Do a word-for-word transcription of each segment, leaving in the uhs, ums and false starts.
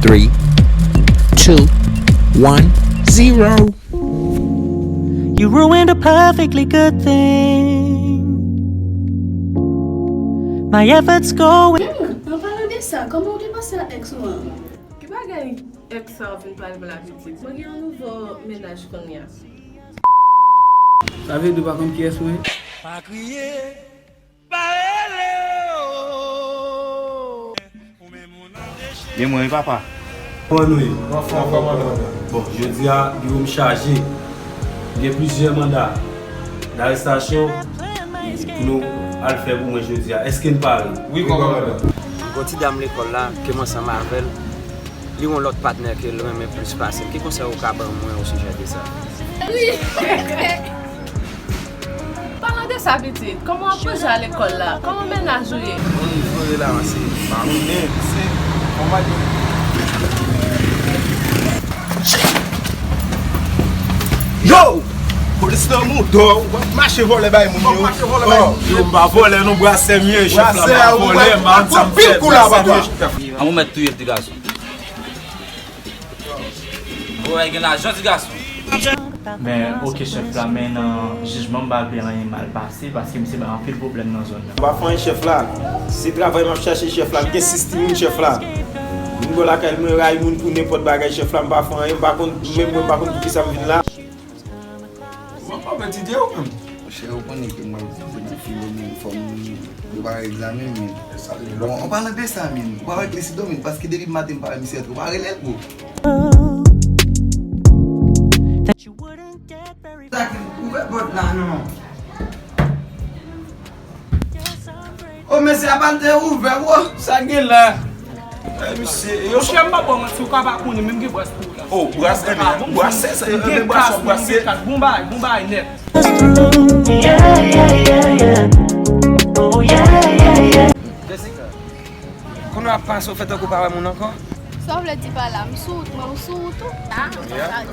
Three, two, one, zero. You ruined a perfectly good thing. My efforts go. An palan de sa, kòman w te pase ak ex ou an? Ki bagay ex sa w vin pale m la pitit? Mwen gen yon nouvo mennaj kounye a. Sa vle di w pa konn kiyès mwen ye? Men mwen wi papa. Kòman nou ye? Anfòm, kòman nou? Bon, jodi a, biwo m chaje. M gen plizyè manda darestasyon pou nou al fè pou mwen jodi a. Èske n pare? Wi, kòmandan. Gon ti dam lekòl la, ke m ansanm avè l, li yon lòt patnè ke l renmen plis pase m. Ki konsèy ou ka ban mwen osijè de sa? Palan de sa pitit, kòman w ap manje a lekòl la? Kòman mennaj ou ye? Mwen rive la, se pa konnen, se kòman. Yo! Polis nan mouda w, w ap mache vòlè bay moun yo. Yo, m pa vòlè non, brasè m ye, chèf la, m pa vòlè, m pa konn sa m fè, brasè m ye. An ou mèt touye l ti gason. Ou wè gen lajan ti gason. Men oke chèf la, men nan jijman m pa vle anyen mal pase paske misye bay anpil pwoblèm nan zòn nan. M pa fè anyen chèf la, se travay m ap chache chèf la, m gen sis timoun chèf la. Moun bò lakay mwen rayi moun pou nenpòt bagay chèf la, m pa fè anyen, m pa konn, menm mwen m pa konn poukisa m vin la. Ou pa pè ti dye ou menm. Monchè, ou konnen ke mwen se nan filo menm, fò m prepare egzamen men. Bon, an palan de sa men, ou pa wè Clesido men, paske depi maten m pa wè misye antre, ou pa rele l bro. Sa ki ouvè pòt la non. O mesye a pa t te ouvè bro. Sa gen la? Hey, misye, yo chè m pa bon manti, ou ka pa konnen, men m gen bras pou ou la. Oh, bras, eh, men, bras, se, se, men bras, bras, se. Bon bagay, bon bagay nèt. Kounye a ap pase, ou fè tankou pa wè moun ankò? Sa w vle di pa la? M sou wout mwen, ou sou wout ou? Ah, sa di.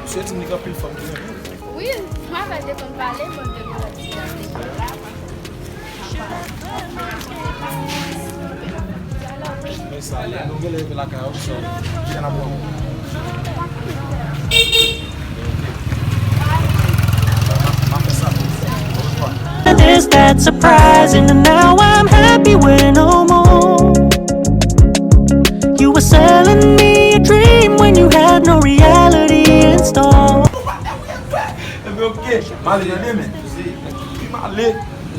Misye di m li gen anpil fanm ki renmen l. Wi, mwen avè l te konn pale, bon, de mwen ti jan te pale la. Men sa, lè nou genlè rive lakay ou, sa, ki jan n ap pran? Is that surprising? And now I'm happy we're no more. You were selling me a dream when you had no reality in store. Ebyen oke, m ale tande men. Wi m ale.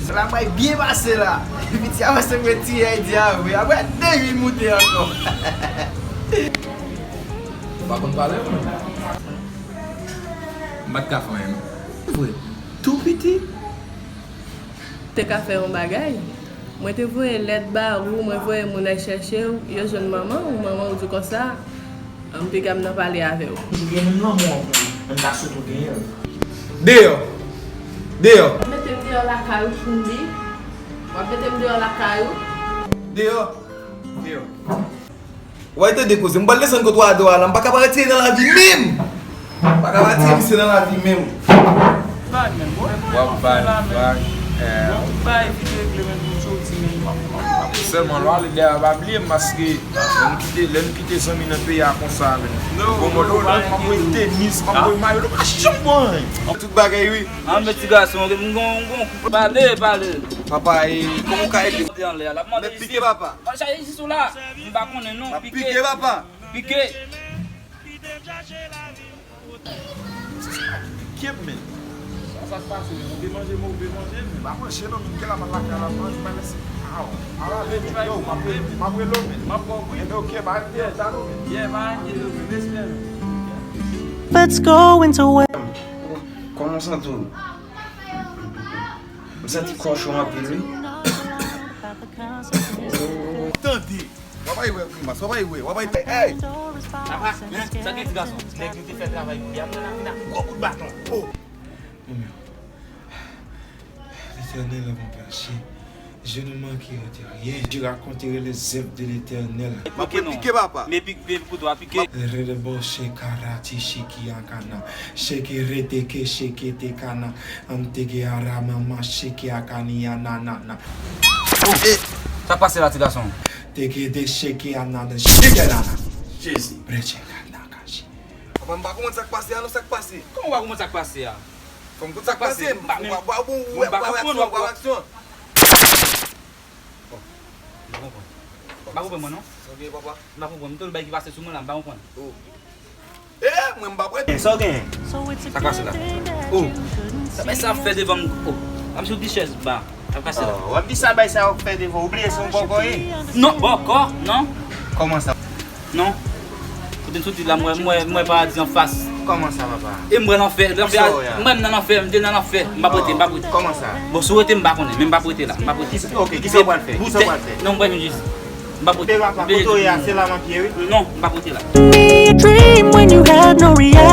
Sa la bay byen pase la. Piti a pase mwen tiye Ayiti a vre. Apre de ui moute ankò. Ou pa konn pale ou menm? M pa t ka fè anyen non. Vre. Tou piti. Te ka fè yon bagay. Mwen te voye lèt ba ou, mwen voye moun al chèche w, yo jwenn manman w, manman w di w konsa, m piga m nan pale avè w. M te gen menm lanmou an pou ou, men m ta swete w genyen l. Deyò! Deyò! W ap mete m deyò lakay ou Choundi? W ap mete m deyò lakay ou? Deyò! Deyò! Ou pa tande koze, m pral desann kote w a dò a la, m pa ka pa retire nan lavi menm! M pa ka pa retire misye nan lavi menm. W ap bay vag, eh. Sèlman lè w ale dèyè a pa bliye m paske lè m kite, lè m kite zanmi nan peyi a konsa menm. Bon, mwen lè w la m ap voye tenis, m ap voye mayo, nou pa janm bon anyen. Tout bagay wi. Ann men ti gason, m gon, m gon kou. Pale, pale. Papa, e kòman w ka ede m? Mèt pike papa. Pale chaje jis ou la. M pa konnen non, pike. Pike papa. Pike. Kèm men. Sa sa k pase menm? Ou te manje men ou te manje men. M pa manje non, men m gen la pral lakay la manje, m pa lese. Aw. Ala men, yo, m ap rele w men. M ap ba w wi. Enben oke, pa enkyete w men. Yeah, pa enkyete w men. Respè men. Let's go into it. Kòman w santi w? M santi kò cho anpil wi. Tande! W ap al wè grimas, w ap al wè, w ap al wè, hey! Papa, sa gen ti gason? Nèg nou te fè travay pou li a, m nan lakou gwo kout baton. Oh! Mon Dieu. L'Éternel est mon berger, je ne manquerai de rien. Je raconterai les œuvres de l'Éternel. M ap pike papa. Men pik, men pik kouto a pike. Redeboshe karati shiki akana. Sheke reteke sheke tekana. Antege arama ma sheke akani ananana. Sa k pase la ti gason? Teke de sheke anana sheke nana. Jezi, Bredje, gad nan kache. Papa, m pa konprann sa k pase a non, sa k pase? Kòman w pa konprann sa k pase a? Fò m konn sa k pase, m pa, m pa, m pa, m pa, m pa konprann, w ap aksyon. M pa konprann. M pa konprann mwen non. Sa w gen, papa? M pa konprann. M te wè bagay ki pase sou mwen la, m pa konprann. Oh. Eh, mwen m pa prete. Sa w gen? Sa k pase la? Oh. Sa bay sa ap fè devan m. Oh. Ap sou ti chèz ba. Sa k pase la? Oh, w ap di sa bay sa ap fè devan. Ou bliye se yon bòkò ye? Non, bòkò, non. Kòman sa? Non. Kote m soti la, mwen, mwen, mwen paradi anfas. Kòman sa, papa? E mwen lanfè, lanfè, mwen nan lanfè, m te nan lanfè, m pa prete, m pa prete. Kòman sa? Bon, si w rete, m pa konnen, men m pa prete la, m pa prete. Ok, kisa w pral fè? Kisa w pral fè? Non, m pral jis. M pa prete. Papa, kote w ye a, se la m ap ye, wi. Non, m pa prete la. Dream when you have no reality.